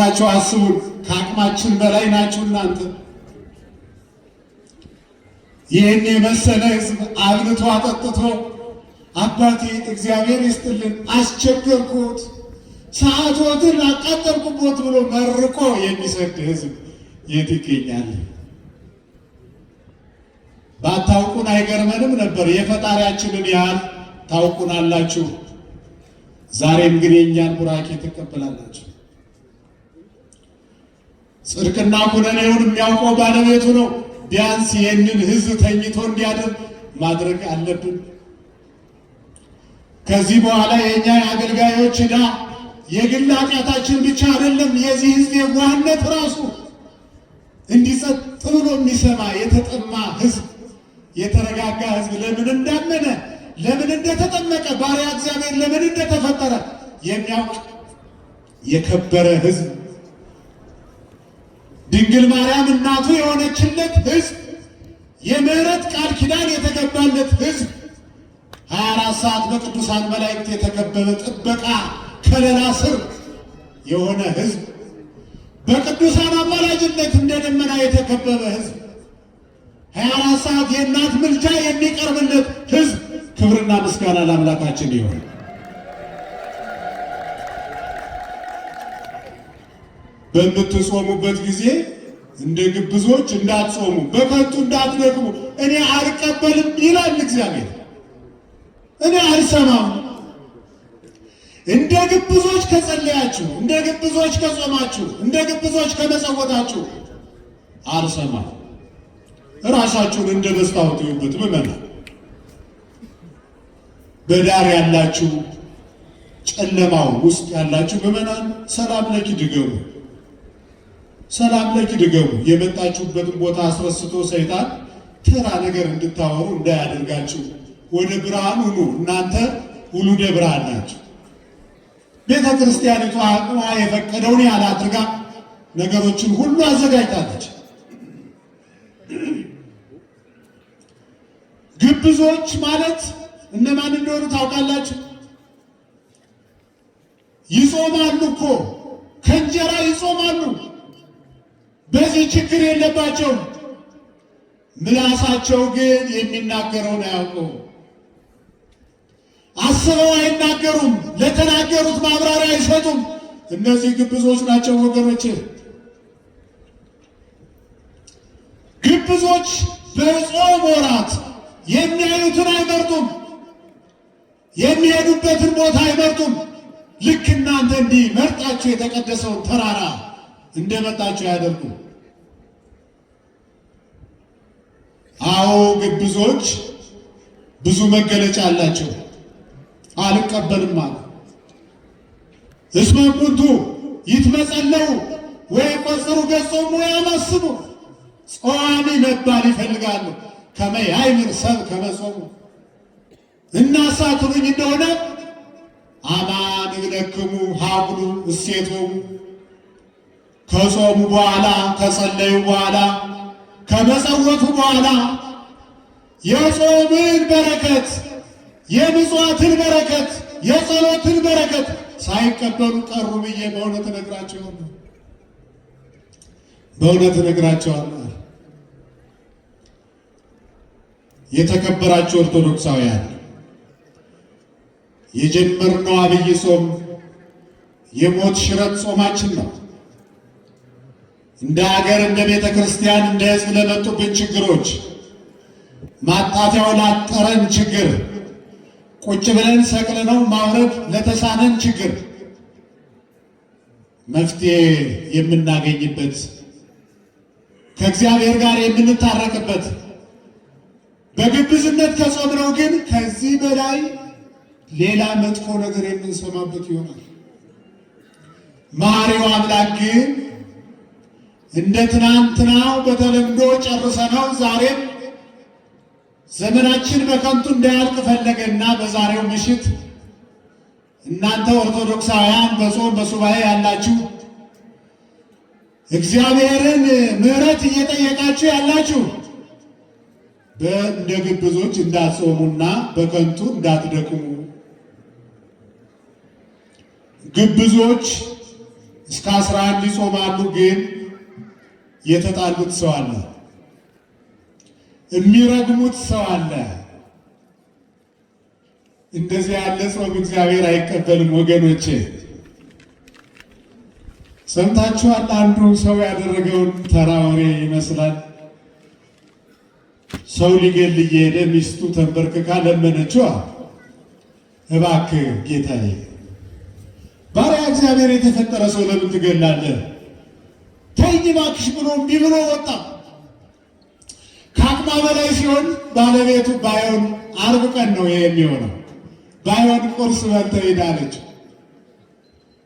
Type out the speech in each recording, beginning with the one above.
በጸሎታችሁ አስቡን። ከአቅማችን በላይ ናችሁ እናንተ። ይህን የመሰለ ሕዝብ አብልቶ አጠጥቶ አባቴ እግዚአብሔር ይስጥልን፣ አስቸገርኩት፣ ሰዓቶትን አቃጠልኩቦት ብሎ መርቆ የሚሰድ ሕዝብ የት ይገኛል? ባታውቁን አይገርመንም ነበር። የፈጣሪያችንን ያህል ታውቁናላችሁ። ዛሬም ግን የእኛን ቡራኬ ትቀበላላችሁ። ጽድቅና ኩነኔውን የሚያውቀው ባለቤቱ ነው። ቢያንስ ይህንን ሕዝብ ተኝቶ እንዲያድር ማድረግ አለብን። ከዚህ በኋላ የእኛ የአገልጋዮች ዕዳ የግል ኃጢአታችን ብቻ አይደለም። የዚህ ሕዝብ የዋህነት ራሱ እንዲጸጥ ብሎ የሚሰማ የተጠማ ሕዝብ፣ የተረጋጋ ሕዝብ ለምን እንዳመነ፣ ለምን እንደተጠመቀ፣ ባሪያ እግዚአብሔር ለምን እንደተፈጠረ የሚያውቅ የከበረ ሕዝብ፣ ድንግል ማርያም እናቱ የሆነችለት ሕዝብ፣ የምሕረት ቃል ኪዳን የተገባለት ሕዝብ፣ 24 ሰዓት በቅዱሳን መላእክት የተከበበ ጥበቃ ከለላ ስር የሆነ ሕዝብ፣ በቅዱሳን አማላጅነት እንደ ደመና የተከበበ ሕዝብ፣ 24 ሰዓት የእናት ምልጃ የሚቀርብለት ሕዝብ፣ ክብርና ምስጋና ለአምላካችን ይሁን። በምትጾሙበት ጊዜ እንደ ግብዞች እንዳትጾሙ፣ በከንቱ እንዳትደክሙ፣ እኔ አልቀበልም ይላል እግዚአብሔር። እኔ አልሰማም። እንደ ግብዞች ከጸለያችሁ፣ እንደ ግብዞች ከጾማችሁ፣ እንደ ግብዞች ከመጸወታችሁ አልሰማም። ራሳችሁን እንደ መስታወት እዩበት። ምዕመናን፣ በዳር ያላችሁ፣ ጨለማው ውስጥ ያላችሁ ምዕመናን ሰላም ለኪ ድገሙ፣ ሰላም ለኪ ድገሙ። የመጣችሁበትን ቦታ አስረስቶ ሰይጣን ተራ ነገር እንድታወሩ እንዳያደርጋችሁ ወደ ብርሃን ሁኑ። እናንተ ውሉደ ብርሃን ናችሁ። ቤተ ክርስቲያኒቷ አቅሟ የፈቀደውን ያህል አድርጋ ነገሮችን ሁሉ አዘጋጅታለች። ግብዞች ማለት እነማን እንደሆኑ ታውቃላችሁ? ይጾማሉ እኮ፣ ከእንጀራ ይጾማሉ። በዚህ ችግር የለባቸውም። ምላሳቸው ግን የሚናገረውን አያውቀውም። አስበው አይናገሩም። ለተናገሩት ማብራሪያ አይሰጡም። እነዚህ ግብዞች ናቸው ወገኖች። ግብዞች በጾም ወራት የሚያዩትን አይመርጡም። የሚሄዱበትን ቦታ አይመርጡም። ልክ እናንተ እንዲህ መርጣችሁ የተቀደሰውን ተራራ እንደመጣችሁ አያደርጉም። አዎ ግብዞች ብዙ መገለጫ አላቸው። አልቀበልም አለ። እስመ እሙንቱ ይትመጸለው ወይ ቆጽሩ ገጾሙ ወያማስኑ፣ ጸዋሚ መባል ይፈልጋሉ። ከመ ያእምር ሰብእ ከመ ጾሙ። እናሳትሉኝ እንደሆነ አማን እብለክሙ ሀብሉ እሴቶሙ። ከጾሙ በኋላ፣ ከጸለዩ በኋላ፣ ከመጸወቱ በኋላ የጾምን በረከት፣ የምጽዋትን በረከት፣ የጸሎትን በረከት ሳይቀበሉ ቀሩ ብዬ በእውነት እነግራቸዋለሁ። በእውነት እነግራቸዋለሁ። የተከበራችሁ ኦርቶዶክሳውያን፣ የጀመርነው አብይ ጾም የሞት ሽረት ጾማችን ነው። እንደ ሀገር፣ እንደ ቤተ ክርስቲያን፣ እንደ ሕዝብ ለመጡብን ችግሮች፣ ማጣፊያው ላጠረን ችግር፣ ቁጭ ብለን ሰቅለነው ማውረድ ለተሳነን ችግር መፍትሄ የምናገኝበት፣ ከእግዚአብሔር ጋር የምንታረቅበት፣ በግብዝነት ከጾምነው ግን ከዚህ በላይ ሌላ መጥፎ ነገር የምንሰማበት ይሆናል። መሐሪው አምላክ ግን እንደ ትናንትናው በተለምዶ ጨርሰነው ዛሬም ዘመናችን በከንቱ እንዳያልቅ ፈለገና በዛሬው ምሽት እናንተ ኦርቶዶክሳውያን በጾም በሱባኤ ያላችሁ፣ እግዚአብሔርን ምሕረት እየጠየቃችሁ ያላችሁ፣ እንደ ግብዞች እንዳትጾሙና በከንቱ እንዳትደክሙ። ግብዞች እስከ 11 ይጾማሉ። ግን የተጣሉት ሰው አለ፣ የሚረግሙት ሰው አለ። እንደዚህ ያለ ጾም እግዚአብሔር አይቀበልም ወገኖቼ። ሰምታችኋል። አንዱ ሰው ያደረገውን ተራ ወሬ ይመስላል። ሰው ሊገል እየሄደ ሚስቱ ተንበርክካ ለመነችው። እባክህ ጌታዬ፣ ባሪያ እግዚአብሔር የተፈጠረ ሰው ለምን ትገላለህ? ተይኝ እባክሽ ብሎ እምቢ ብሎ ወጣ። ከአቅሟ በላይ ሲሆን ባለቤቱ ባይሆን ዓርብ ቀን ነው ይሄ የሚሆነው፣ ባይሆን ቁርስ በልተው ሄዳለች።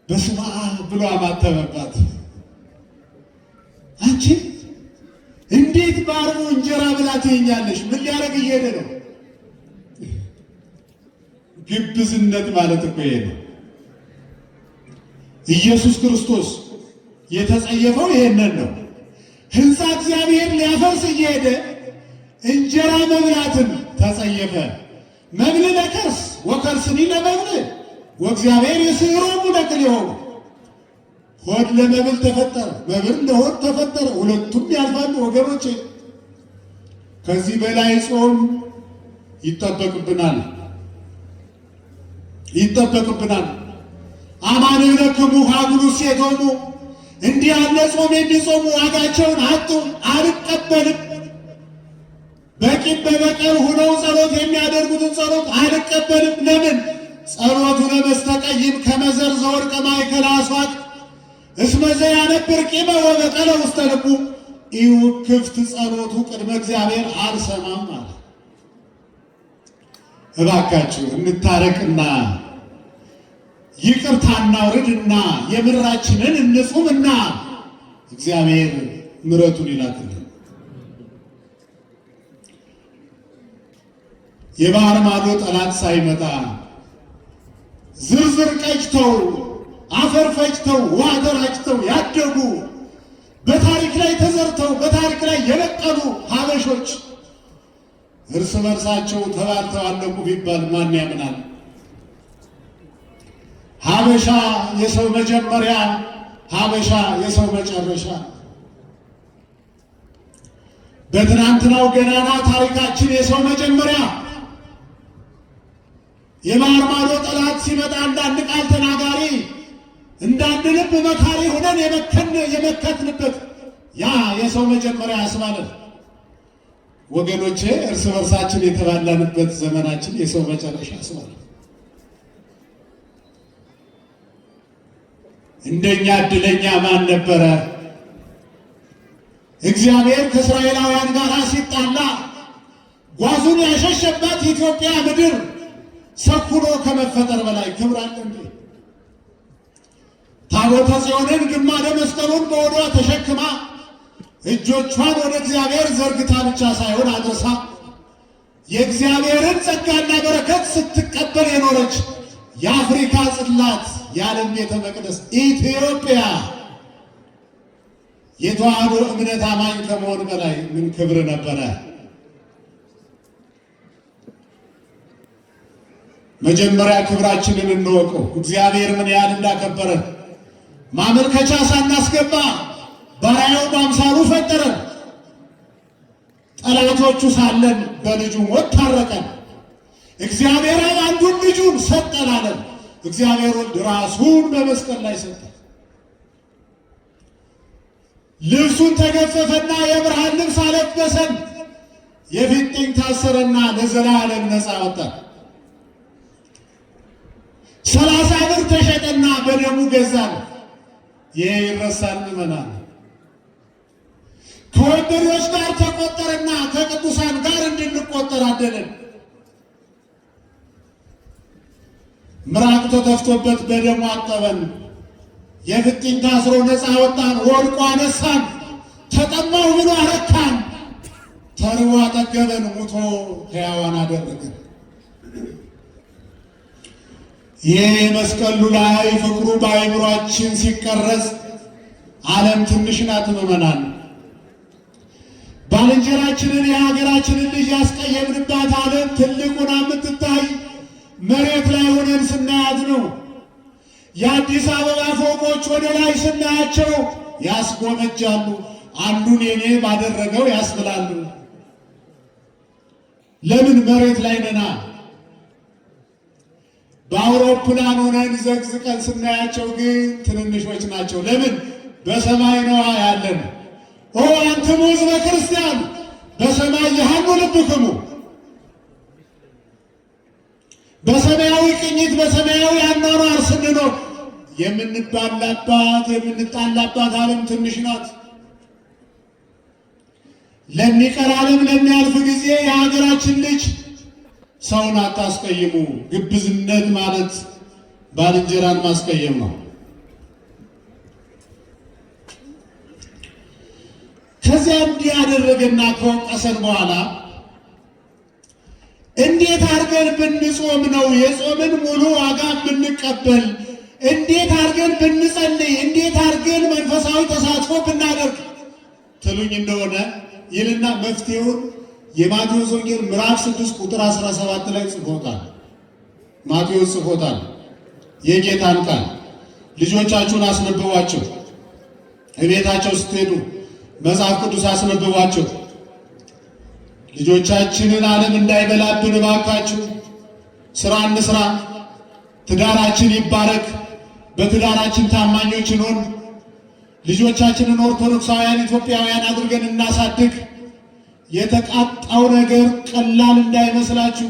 በስመ አብ ብሎ አማተበባት። አንቺ እንዴት በዓርቡ እንጀራ ብላ ትይኛለሽ? ምን ሊያደርግ እየሄደ ነው? ግብዝነት ማለት እኮ ይሄ ነው። ኢየሱስ ክርስቶስ የተጸየፈው ይሄንን ነው። ሕንፃ እግዚአብሔር ሊያፈርስ እየሄደ እንጀራ መብላትን ተጸየፈ። መብል ለከርስ ወከርስኒ ለመብል ወእግዚአብሔር የስዕሮሙ ለክልኤሆሙ። ሆድ ለመብል ተፈጠረ፣ መብል ለሆድ ተፈጠረ። ሁለቱም ያልፋሉ ወገኖቼ። ከዚህ በላይ ጾም ይጠበቅብናል ይጠበቅብናል። አማን ለክሙ ሀብሉ ሴቶሙ። እንዲህ ያለ ጾም የሚጾሙ ዋጋቸውን አጡ፣ አልቀበልም። በቂም በበቀል ሁነው ጸሎት የሚያደርጉትን ጸሎት አልቀበልም። ለምን? ጸሎቱ ለመስተቀይም ከመዘር ዘወርቀ ማእከለ አስዋቅ እስመ ዘያነብር ቂመ ወበቀለ ውስተ ልቡ ኢውክፍት ጸሎቱ ቅድመ እግዚአብሔር አልሰማም አለ። እባካችሁ እንታረቅና ይቅርታ እናውርድና የምራችንን እንጹምና እግዚአብሔር ምሕረቱን ይላክልን። የባህር ማዶ ጠላት ሳይመጣ ዝርዝር ቀጭተው አፈር ፈጭተው ውሃ ተራጭተው ያደጉ በታሪክ ላይ ተዘርተው በታሪክ ላይ የበቀሉ ሀበሾች እርስ በርሳቸው ተባልተው አለቁ ቢባል ማን ያምናል? ሀበሻ የሰው መጀመሪያ፣ ሀበሻ የሰው መጨረሻ። በትናንትናው ገናና ታሪካችን የሰው መጀመሪያ የባህር ማዶ ጠላት ሲመጣ እንዳንድ ቃል ተናጋሪ እንዳንድ ልብ መካሪ ሆነን የመከትንበት ያ የሰው መጀመሪያ ያስባለን። ወገኖቼ እርስ በርሳችን የተባላንበት ዘመናችን የሰው መጨረሻ ያስባለን። እንደኛ እድለኛ ማን ነበረ? እግዚአብሔር ከእስራኤላውያን ጋር ሲጣላ ጓዙን ያሸሸባት የኢትዮጵያ ምድር ሰኩኖ ከመፈጠር በላይ ክብር አለ እንዴ? ታቦተ ጽዮንን ግማደ መስቀሉን በሆዷ ተሸክማ እጆቿን ወደ እግዚአብሔር ዘርግታ ብቻ ሳይሆን አድርሳ የእግዚአብሔርን ጸጋና በረከት ስትቀበል የኖረች የአፍሪካ ጽላት የዓለም ቤተ መቅደስ ኢትዮጵያ የተዋህዶ እምነት አማኝ ከመሆን በላይ ምን ክብር ነበረ? መጀመሪያ ክብራችንን እንወቀው። እግዚአብሔር ምን ያህል እንዳከበረን ማመልከቻ ሳናስገባ ባሪያው በአምሳሉ ፈጠረን። ጠላቶቹ ሳለን በልጁ ሞት ታረቀን። እግዚአብሔር አንዱን ልጁን ሰጠን አለን። እግዚአብሔር ወልድ ራሱን በመስቀል ላይ ሰጠ። ልብሱን ተገፈፈና የብርሃን ልብስ አለበሰን። የፊጥኝ ታሰረና ለዘላለም ነፃ ወጣን። 30 ብር ተሸጠና በደሙ ገዛን። ይሄ ይረሳል ምዕመናን? ከወንበዴዎች ጋር ተቆጠረና ከቅዱሳን ጋር እንድንቆጠር አደለን። ምራቅ ተተፍቶበት በደሙ አጠበን። የፍጥኝ ታስሮ ነፃ ወጣን። ወድቆ አነሳን። ተጠማሁ ብሎ አረካን። ተርቦ አጠገበን። ሙቶ ሕያዋን አደረገን። ይህ መስቀሉ ላይ ፍቅሩ በአእምሯችን ሲቀረጽ ዓለም ትንሽ ናት ምዕመናን። ባልንጀራችንን የሀገራችንን ልጅ ያስቀየምንባት ዓለም ትልቁና የምትታይ መሬት ላይ ሆነን ስናያት ነው። የአዲስ አበባ ፎቆች ወደ ላይ ስናያቸው ያስጎመጃሉ። አንዱን የኔ ባደረገው ያስብላሉ። ለምን? መሬት ላይ ነና። በአውሮፕላን ሆነን ዘቅዝቀን ስናያቸው ግን ትንንሾች ናቸው። ለምን? በሰማይ ነዋ ያለን። ኦ አንትሙ ሕዝበ ክርስቲያን በሰማይ የሃሉ ልብክሙ፣ በሰማያዊ ቅኝት በሰማያዊ አኗኗር ስንኖር የምንባላባት የምንጣላባት ዓለም ትንሽ ናት። ለሚቀር ዓለም ለሚያልፍ ጊዜ የሀገራችን ልጅ ሰውን አታስቀይሙ። ግብዝነት ማለት ባልንጀራን ማስቀየም ነው። ከዚያ እንዲህ ያደረገና ከወቀሰን በኋላ እንዴት አድርገን ብንጾም ነው የጾምን ሙሉ ዋጋ ብንቀበል? እንዴት አድርገን ብንጸልይ፣ እንዴት አድርገን መንፈሳዊ ተሳትፎ ብናደርግ ትሉኝ እንደሆነ ይልና መፍትሄውን የማቴዎስ ወንጌል ምዕራፍ 6 ቁጥር 17 ላይ ጽፎታል። ማቴዎስ ጽፎታል። የጌታን ቃል ልጆቻችሁን አስነብቧቸው። እቤታቸው ስትሄዱ መጽሐፍ ቅዱስ አስነብቧቸው። ልጆቻችንን ዓለም እንዳይበላብን እባካችሁ ስራ እንስራ። ትዳራችን ይባረክ። በትዳራችን ታማኞች እንሆን። ልጆቻችንን ኦርቶዶክሳውያን ኢትዮጵያውያን አድርገን እናሳድግ። የተቃጣው ነገር ቀላል እንዳይመስላችሁ።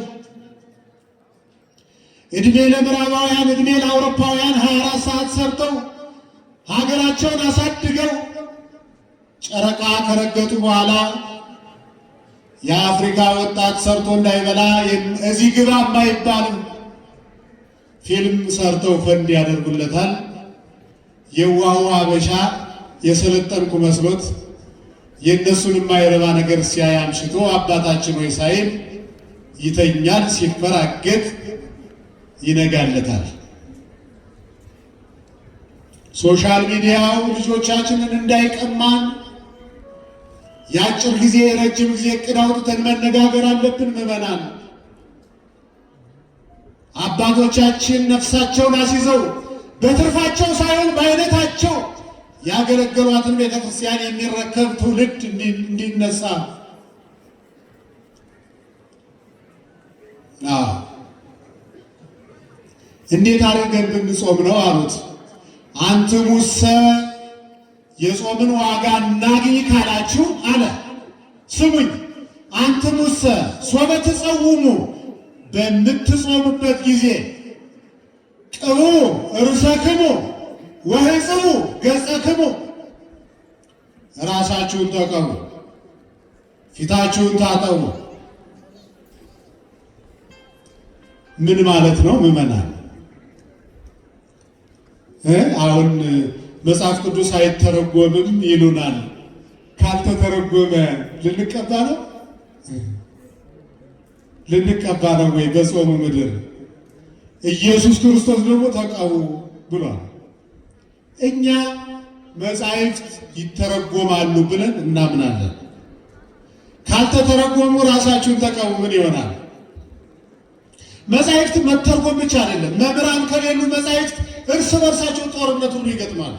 እድሜ ለምዕራባውያን፣ እድሜ ለአውሮፓውያን 24 ሰዓት ሰርተው ሀገራቸውን አሳድገው ጨረቃ ከረገጡ በኋላ የአፍሪካ ወጣት ሰርቶ እንዳይበላ እዚህ ግባ አይባልም። ፊልም ሰርተው ፈንድ ያደርጉለታል። የዋሁ አበሻ የሰለጠንኩ መስሎት የእነሱን የማይረባ ነገር ሲያይ አምሽቶ አባታችን ወይ ሳይል ይተኛል። ሲፈራገጥ ይነጋለታል። social media ው ልጆቻችንን እንዳይቀማን የአጭር ጊዜ የረጅም ጊዜ እቅድ አውጥተን መነጋገር አለብን። ምዕመናን አባቶቻችን ነፍሳቸውን አስይዘው በትርፋቸው ሳይሆን በአይነታቸው ያገለገሏትን ቤተ ክርስቲያን የሚረከብ ትውልድ እንዲነሳ እንዴት አድርገን ብንጾም ነው አሉት። አንትሙሰ የጾምን ዋጋ እናግኝ ካላችሁ አለ። ስሙኝ፣ አንትሙሰ ሶበ ትጸውሙ፣ በምትጾሙበት ጊዜ ቅቡ ርእሰክሙ ወሕጽቡ ገጸክሙ፣ ራሳችሁን ተቀቡ፣ ፊታችሁን ታጠቡ። ምን ማለት ነው ምዕመናን? አሁን መጽሐፍ ቅዱስ አይተረጎምም ይሉናል። ካልተተረጎመ ልንቀባ ነው ልንቀባ ነው ወይ? በጾሙ ምድር ኢየሱስ ክርስቶስ ደግሞ ተቀቡ ብሏል። እኛ መጻሕፍት ይተረጎማሉ ብለን እናምናለን። ካልተተረጎሙ ራሳችሁን ተቀቡ ምን ይሆናል? መጻሕፍት መተርጎም ብቻ አይደለም። መምህራን ከሌሉ መጻሕፍት እርስ በርሳቸው ጦርነት ሁሉ ይገጥማሉ።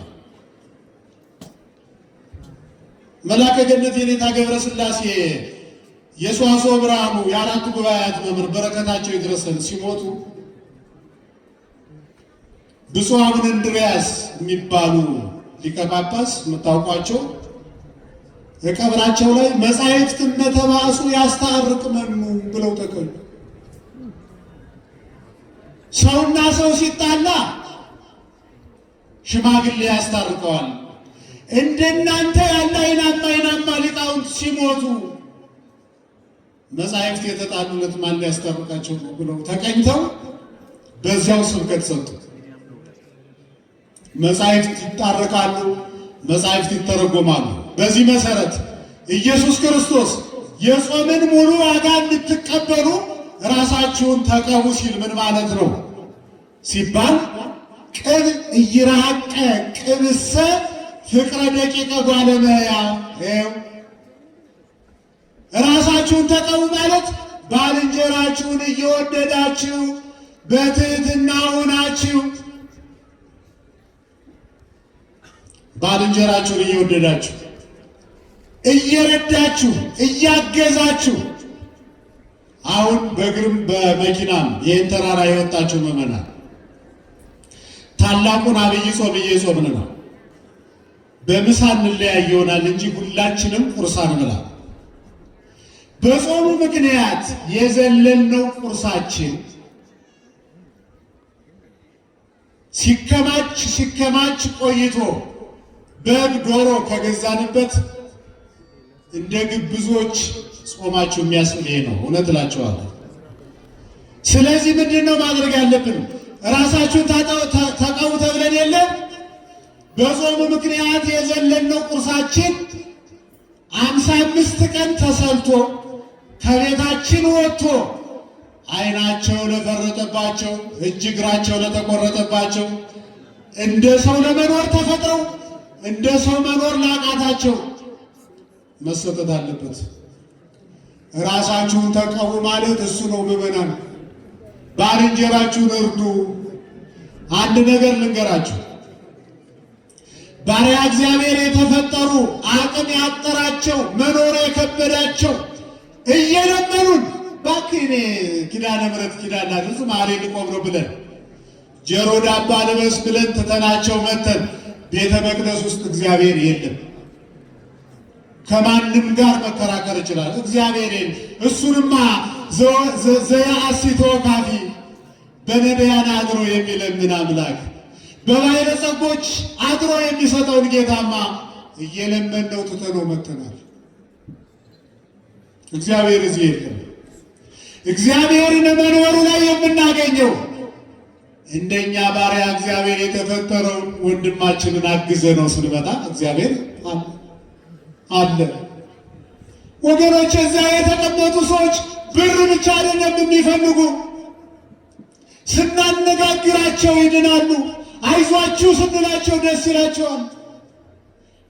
መላከ ገነት የኔታ ገብረ ሥላሴ የሰዋስወ ብርሃኑ የአራቱ ጉባኤያት መምህር በረከታቸው ይድረሰን ሲሞቱ ብፁዕ አቡነ እንድርያስ የሚባሉ ሊቀ ጳጳስ የምታውቋቸው ቀብራቸው ላይ መጻሕፍት እመተባእሱ ያስታርቅ መኑ ብለው ተቀኙ። ሰውና ሰው ሲጣላ ሽማግሌ ያስታርቀዋል። እንደናንተ ያለ አይናማ አይናማ ሊቃውንት ሲሞቱ መጻሕፍት የተጣሉለት ማን ሊያስታርቃቸው ነው ብለው ተቀኝተው በዚያው ስብከት ሰጡት። መጻሕፍት ይጣረቃሉ፣ መጻሕፍት ይተረጎማሉ። በዚህ መሰረት ኢየሱስ ክርስቶስ የጾምን ሙሉ ዋጋ እንድትቀበሉ ራሳችሁን ተቀቡ ሲል ምን ማለት ነው ሲባል ቅብ እይራቀ ቅብሰ ፍቅረ ደቂቀ ጓለመያ ራሳችሁን ተቀቡ ማለት ባልንጀራችሁን እየወደዳችሁ በትህትና ሆናችሁ ባልንጀራችሁን እየወደዳችሁ እየረዳችሁ እያገዛችሁ አሁን በእግርም በመኪናም ይህን ተራራ የወጣችሁ ምዕመናን ታላቁን አብይ ጾም እየጾምን ነው። በምሳ እንለያይ ይሆናል እንጂ ሁላችንም ቁርስ አንበላ። በጾሙ ምክንያት የዘለልነው ቁርሳችን ሲከማች ሲከማች ቆይቶ በግ ዶሮ ከገዛንበት እንደ ግብዞች ጾማችሁ የሚያስብል ይሄ ነው። እውነት እላቸዋለሁ። ስለዚህ ምንድን ነው ማድረግ ያለብን? ራሳችሁን ተቀቡ ተብለን የለ በጾሙ ምክንያት የዘለልነው ቁርሳችን 55 ቀን ተሰልቶ ከቤታችን ወጥቶ ዓይናቸው ለፈረጠባቸው እጅ እግራቸው ለተቆረጠባቸው እንደ ሰው ለመኖር ተፈጥረው እንደ ሰው መኖር ላቃታቸው መሰጠት አለበት። ራሳችሁን ተቀቡ ማለት እሱ ነው። ምዕመናን ባልንጀራችሁን እርዱ። አንድ ነገር ልንገራችሁ። ባሪያ እግዚአብሔር የተፈጠሩ አቅም ያጠራቸው መኖር የከበዳቸው እየለመኑን እባክህ እኔ ኪዳነ ምሕረት ኪዳን ላድርስ ማሪ ልቆም ነው ብለን ጀሮ ዳባ ልበስ ብለን ትተናቸው መተን ቤተ መቅደስ ውስጥ እግዚአብሔር የለም። ከማንም ጋር መከራከር ይችላል። እግዚአብሔር የለም። እሱንማ ዘያአሲ ተወካፊ በነዳያን አድሮ የሚለምን አምላክ በባሕረ ጸጎች አድሮ የሚሰጠውን ጌታማ እየለመንነው ትተነው መተናል። እግዚአብሔር እዚህ የለም። እግዚአብሔርን መኖሩ ላይ የምናገኘው እንደኛ ባሪያ እግዚአብሔር የተፈጠረውን ወንድማችንን አግዘ ነው ስንመጣ እግዚአብሔር አለ። ወገኖች፣ እዚያ የተቀመጡ ሰዎች ብር ብቻ አይደለም የሚፈልጉ፣ ስናነጋግራቸው ይድናሉ። አይዟችሁ ስንላቸው ደስ ይላቸዋል።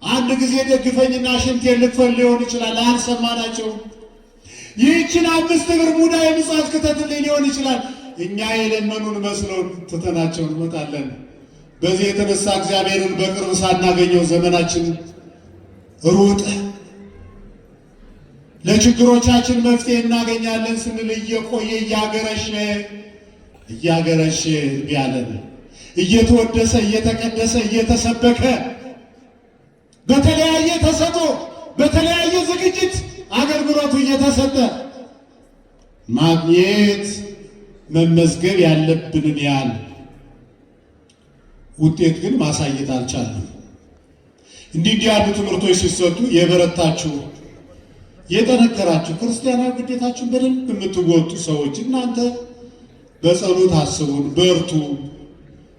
አንድ ጊዜ ደግፈኝና ሽንቴን ልክፈል ሊሆን ይችላል፣ አልሰማናቸውም። ይህችን 5 ብር ሙዳየ ምጽዋት ክተትልኝ ሊሆን ይችላል። እኛ የለመኑን መስሎን ትተናቸው እንመጣለን። በዚህ የተነሳ እግዚአብሔርን በቅርብ ሳናገኘው ዘመናችን ሩጥ። ለችግሮቻችን መፍትሄ እናገኛለን ስንል እየቆየ እያገረሸ እያገረሸ ቢያለን እየተወደሰ እየተቀደሰ እየተሰበከ በተለያየ ተሰጥኦ በተለያየ ዝግጅት አገልግሎቱ እየተሰጠ ማግኘት መመዝገብ ያለብንን ያህል ውጤት ግን ማሳየት አልቻልንም። እንዲህ እንዲህ ያሉ ትምህርቶች ሲሰጡ የበረታችሁ የጠነከራችሁ ክርስቲያናዊ ግዴታችሁን በደንብ የምትወጡ ሰዎች እናንተ በጸሎት አስቡን፣ በርቱ።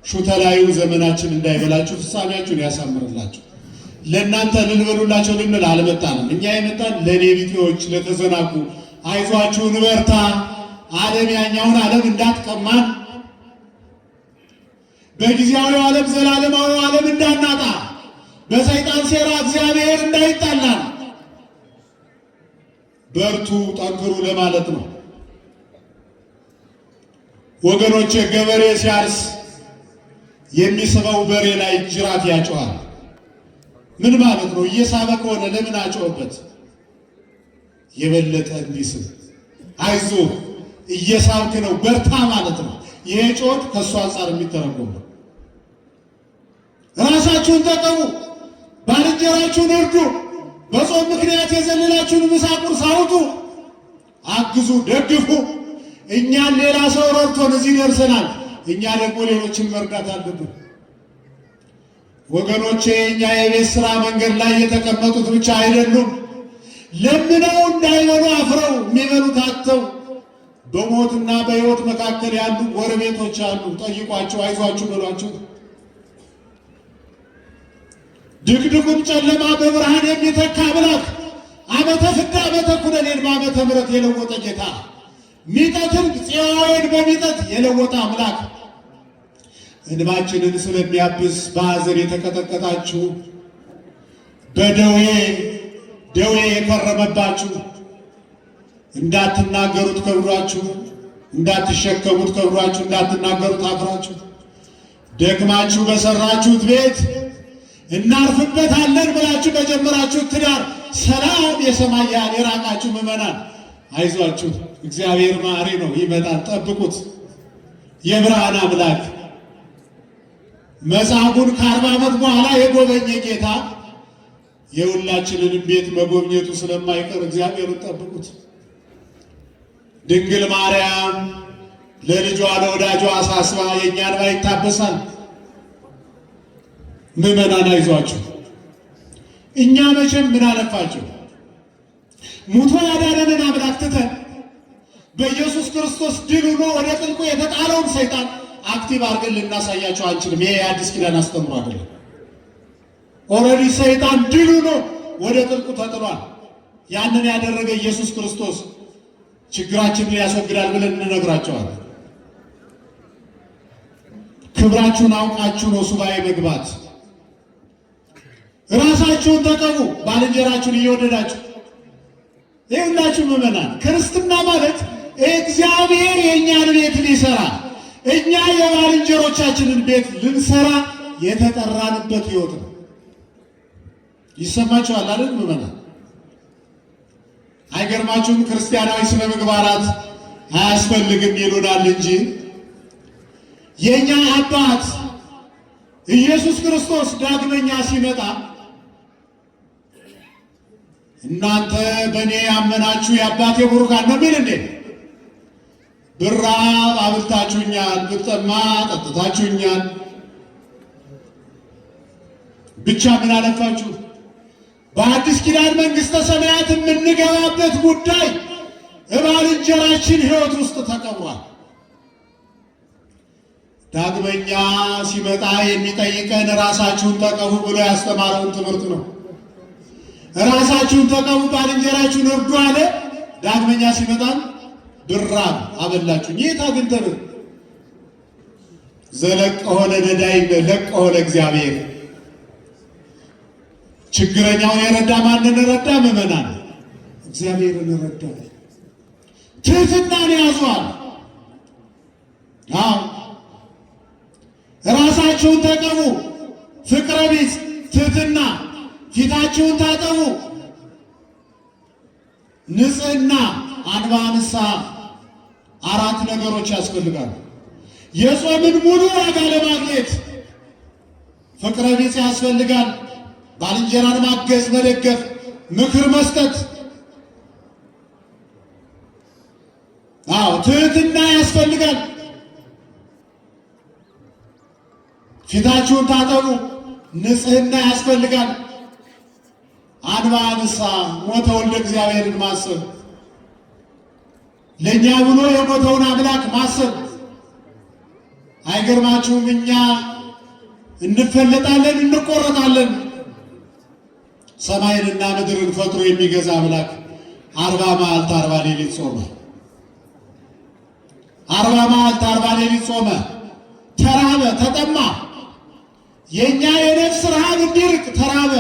ሹተላዩ ዘመናችን እንዳይበላችሁ ፍጻሜያችሁን ያሳምርላችሁ። ለእናንተ ልንበሉላቸው ልንል አልመጣንም። እኛ የመጣን ለእኔ ቢጤዎች፣ ለተዘናጉ አይዟችሁ እንበርታ፣ ዓለም ያኛውን ዓለም እንዳትቀማን፣ በጊዜያዊው ዓለም ዘላለማዊው ዓለም እንዳናጣ፣ በሰይጣን ሴራ እግዚአብሔር እንዳይጣላን በርቱ፣ ጠንክሩ ለማለት ነው። ወገኖቼ ገበሬ ሲያርስ የሚስበው በሬ ላይ ጅራፍ ያጮሃል። ምን ማለት ነው? እየሳበ ከሆነ ለምን አጮህበት? የበለጠ እንዲስብ። አይዞህ እየሳብክ ነው በርታ ማለት ነው። ይሄ ጮት ከእሱ አንጻር የሚተረጎም ነው። ራሳችሁን ተቀቡ፣ ባልንጀራችሁን እርዱ፣ በጾም ምክንያት የዘለላችሁን ምሳ ቁርስ አውጡ፣ አግዙ፣ ደግፉ። እኛን ሌላ ሰው ረድቶን እዚህ ደርሰናል። እኛ ደግሞ ሌሎችን መርዳት አለብን። ወገኖቼ እኛ የቤት ስራ መንገድ ላይ የተቀመጡት ብቻ አይደሉም። ለምነው እንዳይበሉ አፍረው የሚበሉት አጥተው በሞትና በሕይወት መካከል ያሉ ጎረቤቶች አሉ። ጠይቋቸው፣ አይዟችሁ በሏቸው። ድቅድቁን ጨለማ በብርሃን የሚተካ አምላክ ዓመተ ፍዳ ዓመተ ኩነኔን በዓመተ ምሕረት የለወጠ ጌታ፣ ሚጠትን ጽዋዌን በሚጠት የለወጠ አምላክ እንባችንን ስለሚያብስ በሐዘን የተቀጠቀጣችሁ፣ በደዌ ደዌ የከረመባችሁ፣ እንዳትናገሩት ከብዷችሁ፣ እንዳትሸከሙት ከብዷችሁ፣ እንዳትናገሩት አፍራችሁ፣ ደክማችሁ በሰራችሁት ቤት እናርፍበታለን ብላችሁ በጀመራችሁ ትዳር ሰላም የሰማይ ያህል የራቃችሁ ምዕመናን አይዟችሁ፣ እግዚአብሔር ማሪ ነው፣ ይመጣል። ጠብቁት። የብርሃን አምላክ መጻጉዕን ከ40 ዓመት በኋላ የጎበኘ ጌታ የሁላችንንም ቤት መጎብኘቱ ስለማይቀር እግዚአብሔርን ጠብቁት። ድንግል ማርያም ለልጇ ለወዳጇ አሳስባ የእኛን እንባ ይታበሳል። ምዕመናን አይዟችሁ። እኛ መቼም ምን አለፋችሁ ሙቶ ያዳነንን አምላክ ትተን በኢየሱስ ክርስቶስ ድል ሆኖ ወደ ጥልቁ የተጣለውን ሰይጣን active አድርገን ልናሳያቸው አንችልም። ይሄ የአዲስ ኪዳን አስተምሮ አይደለም። Already ሰይጣን ድል ሆኖ ወደ ጥልቁ ተጥሏል። ያንን ያደረገ ኢየሱስ ክርስቶስ ችግራችንን ያስወግዳል ብለን እንነግራቸዋለን። ክብራችሁን አውቃችሁ ነው ሱባኤ መግባት። ራሳችሁን ተቀቡ፣ ባልንጀራችሁን እየወደዳችሁ። ይሁላችሁ ምዕመናን፣ ክርስትና ማለት እግዚአብሔር የእኛን ቤት ሊሰራ እኛ የባልንጀሮቻችንን ቤት ልንሰራ የተጠራንበት ሕይወት ነው። ይሰማችኋል አይደል ምዕመናን? አይገርማችሁም? ክርስቲያናዊ ስነ ምግባራት አያስፈልግም ይሉናል እንጂ የእኛ አባት ኢየሱስ ክርስቶስ ዳግመኛ ሲመጣ እናንተ በእኔ ያመናችሁ የአባቴ ቡሩካን ነው የሚል እንዴ? ብራብ አብልታችሁኛል፣ ብጠማ ጠጥታችሁኛል። ብቻ ምን አለፋችሁ በአዲስ ኪዳን መንግሥተ ሰማያት የምንገባበት ጉዳይ እባልንጀራችን ሕይወት ውስጥ ተቀብሯል። ዳግመኛ ሲመጣ የሚጠይቀን ራሳችሁን ተቀቡ ብሎ ያስተማረውን ትምህርት ነው። ራሳችሁን ተቀቡ፣ ባልንጀራችሁን እርዱ አለ። ዳግመኛ ሲመጣም ብራብ አበላችሁኝ። የት አግኝተን ዘለቀ ሆነ ነዳይ ለቀ ሆነ እግዚአብሔር። ችግረኛውን የረዳ ማንን ረዳ? ምዕመናን እግዚአብሔርን ረዳ። ትሕትናን ያዟል። አዎ ራሳችሁን ተቀቡ፣ ፍቅረ ቢጽ ትሕትና፣ ፊታችሁን ታጠቡ፣ ንጽሕና፣ አንባ ንስሐ። አራት ነገሮች ያስፈልጋሉ። የጾምን ሙሉ ዋጋ ለማግኘት ፍቅረ ቢጽ ያስፈልጋል። ባልንጀራን ማገዝ፣ መደገፍ፣ ምክር መስጠት። አዎ ትሕትና ያስፈልጋል። ፊታችሁን ታጠቡ፣ ንጽሕና ያስፈልጋል። አንባ ንስሐ፣ ሞተ ወልደ እግዚአብሔርን ማሰብ፣ ለእኛ ብሎ የሞተውን አምላክ ማሰብ። አይገርማችሁም? እኛ እንፈለጣለን፣ እንቆረጣለን። ሰማይንና ምድርን ፈጥሮ የሚገዛ አምላክ 40 መዓልት 40 ሌሊት ጾመ። 40 መዓልት 40 ሌሊት ጾመ። ተራበ፣ ተጠማ። የእኛ የነፍስ ረሃብ እንዲርቅ ተራበ።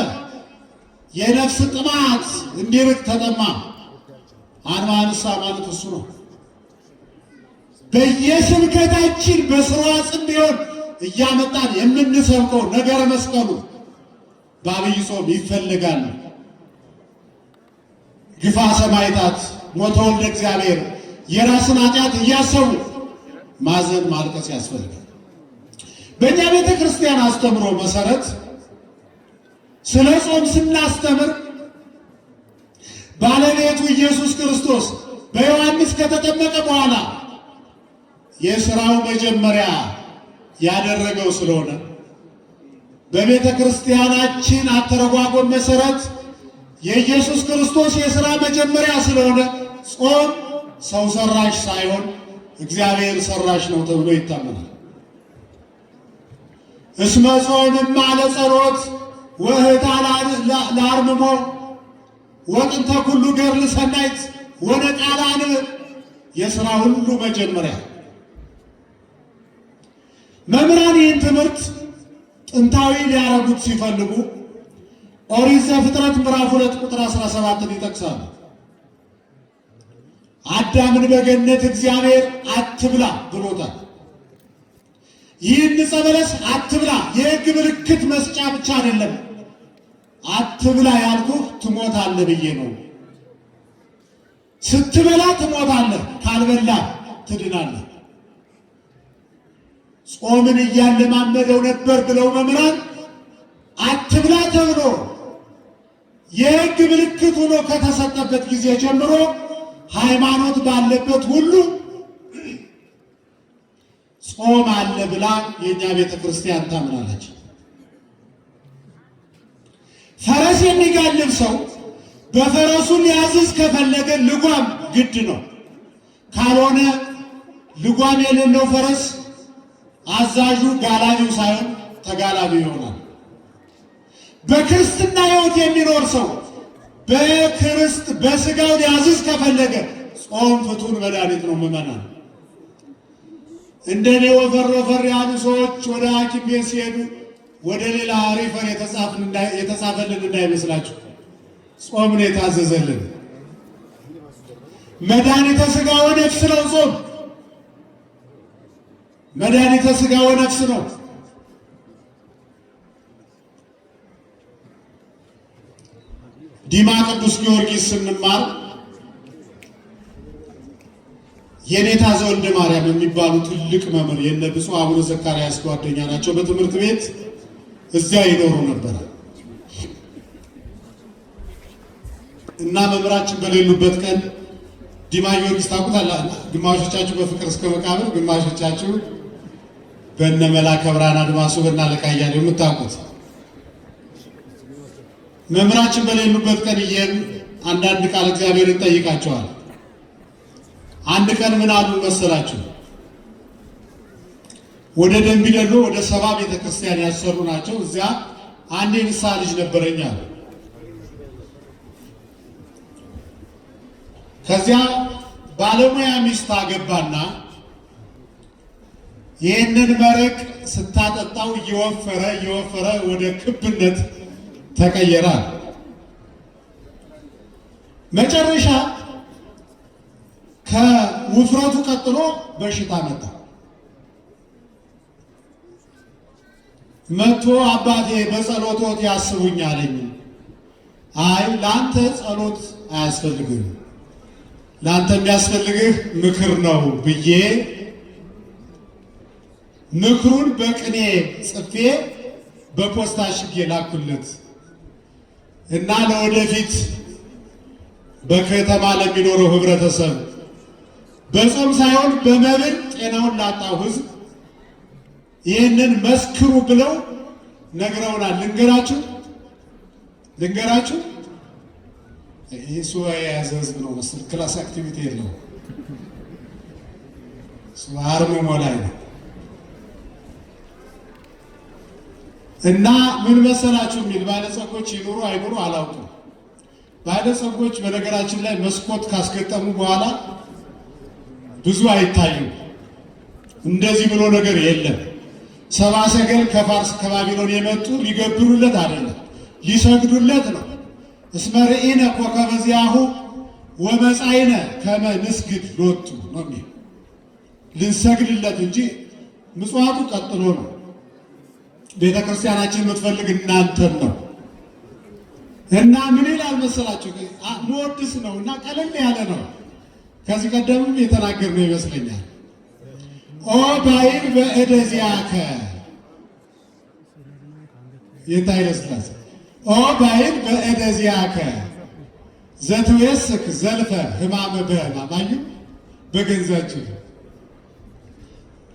የነፍስ ጥማት እንዲርቅ ተጠማ። አንባ ንስሐ ማለት እሱ ነው። በየስብከታችን በስርዋጽም ቢሆን እያመጣን የምንሰብከው ነገረ መስቀሉ በአብይ ጾም ይፈልጋል። ግፋ ሰማዕታት፣ ሞተ ወልደ እግዚአብሔር፣ የራስን ኃጢአት እያሰቡ ማዘን ማልቀስ ያስፈልጋል። በእኛ ቤተ ክርስቲያን አስተምሮ መሰረት ስለ ጾም ስናስተምር ባለቤቱ ኢየሱስ ክርስቶስ በዮሐንስ ከተጠመቀ በኋላ የሥራው መጀመሪያ ያደረገው ስለሆነ በቤተ ክርስቲያናችን አተረጓጎም መሰረት የኢየሱስ ክርስቶስ የሥራ መጀመሪያ ስለሆነ ጾም ሰው ሰራሽ ሳይሆን እግዚአብሔር ሰራሽ ነው ተብሎ ይታመናል። እስመ ጾምማ ለጸሎት ወህታ ለአርምሞ ወጥንተ ኩሉ ገድል ሰናይት ወነቃለ አንብዕ፣ የሥራ ሁሉ መጀመሪያ። መምህራን ይህን ትምህርት ጥንታዊ ሊያረጉት ሲፈልጉ ኦሪት ዘፍጥረት ምዕራፍ 2 ቁጥር 17ን ይጠቅሳሉ። አዳምን በገነት እግዚአብሔር አትብላ ብሎታል። ይህን ዕፀ በለስ አትብላ የሕግ ምልክት መስጫ ብቻ አይደለም። አትብላ ያልኩህ ትሞታለህ ብዬ ነው። ስትበላ ትሞታለህ፣ ካልበላ ትድናለህ። ጾምን እያለማመደው ነበር ብለው መምህራን አትብላ ተብሎ የሕግ ምልክት ሆኖ ከተሰጠበት ጊዜ ጀምሮ ሃይማኖት ባለበት ሁሉ ጾም አለ ብላ የእኛ ቤተ ክርስቲያን ታምናለች። ፈረስ የሚጋልብ ሰው በፈረሱ ሊያዝዝ ከፈለገ ልጓም ግድ ነው። ካልሆነ ልጓም የሌለው ፈረስ አዛዡ ጋላቢው ሳይሆን ተጋላቢው ይሆናል። በክርስትና ሕይወት የሚኖር ሰው በስጋው ሊያዝዝ ከፈለገ ጾም ፍቱን መድኃኒት ነው። ምዕመናን፣ እንደኔ ወፈር ወፈር ያሉ ሰዎች ወደ ሐኪም ቤት ሲሄዱ ወደ ሌላ refer የተጻፈልን እንዳይመስላችሁ፣ ጾም ነው የታዘዘልን። መድኃኒተ ሥጋ ወነፍስ ነው ጾም። መድኃኒተ ሥጋ ወነፍስ ነው። ዲማ ቅዱስ ጊዮርጊስ ስንማር የኔታ ዘወልደ ማርያም የሚባሉ ትልቅ መምህር የነ ብፁዕ አቡነ ዘካርያስ ጓደኛ ናቸው። በትምህርት ቤት እዚያ ይኖሩ ነበረ እና መምህራችን በሌሉበት ቀን ዲማ ጊዮርጊስ ታውቁታላችሁ። ግማሾቻችሁ በፍቅር እስከ መቃብር፣ ግማሾቻችሁ በነ መላከ ብርሃን አድማሱ በእነ አለቃ እያሌው የምታውቁት መምህራችን በሌሉበት ቀን እየሄድን አንዳንድ ቃል እግዚአብሔርን ጠይቃቸዋል። አንድ ቀን ምን አሉ መሰላችሁ? ወደ ደንቢደሎ ወደ 70 ቤተክርስቲያን ያሰሩ ናቸው። እዚያ አንድ የንስሐ ልጅ ነበረኝ አሉ። ከዚያ ባለሙያ ሚስት አገባና ይህንን መረቅ ስታጠጣው እየወፈረ እየወፈረ ወደ ክብነት ተቀየራል። መጨረሻ ከውፍረቱ ቀጥሎ በሽታ መጣ። መጥቶ አባቴ በጸሎቶት ያስቡኝ አለኝ። አይ ለአንተ ጸሎት አያስፈልግም፣ ለአንተ የሚያስፈልግህ ምክር ነው ብዬ ምክሩን በቅኔ ጽፌ በፖስታ አሽጌ ላኩለት እና ለወደፊት በከተማ ለሚኖረው ህብረተሰብ በጾም ሳይሆን በመብል ጤናውን ላጣው ህዝብ ይህንን መስክሩ ብለው ነግረውናል። ልንገራችሁ ልንገራችሁ ይህ ሱባኤ የያዘ ህዝብ ነው መሰል class activity የለውም። አርምሞ ላይ ነው። እና ምን መሰላችሁ የሚል ባለጸጎች ይኑሩ አይኑሩ አላውቅም። ባለጸጎች በነገራችን ላይ መስኮት ካስገጠሙ በኋላ ብዙ አይታዩም። እንደዚህ ብሎ ነገር የለም። ሰብአ ሰገል ከፋርስ ከባቢሎን የመጡ ሊገብሩለት አይደለም ሊሰግዱለት ነው። እስመ ርኢነ ኮከበ ዚአሁ ወመጻእነ ከመ ንስግድ ሎቱ ነው የሚል ልንሰግድለት እንጂ ምጽዋቱ ቀጥሎ ነው። ቤተ ክርስቲያናችን የምትፈልግ እናንተን ነው። እና ምን ይላል መሰላችሁ? መወድስ ነው እና ቀለል ያለ ነው። ከዚህ ቀደምም የተናገርነው ይመስለኛል። ኦ ባይል በእደ ዚአከ የታ ኃይለ ኦ ባይል በእደ ዚአከ ዘትዌስክ ዘልፈ ህማመ በህማም አዩ በገንዛችሁ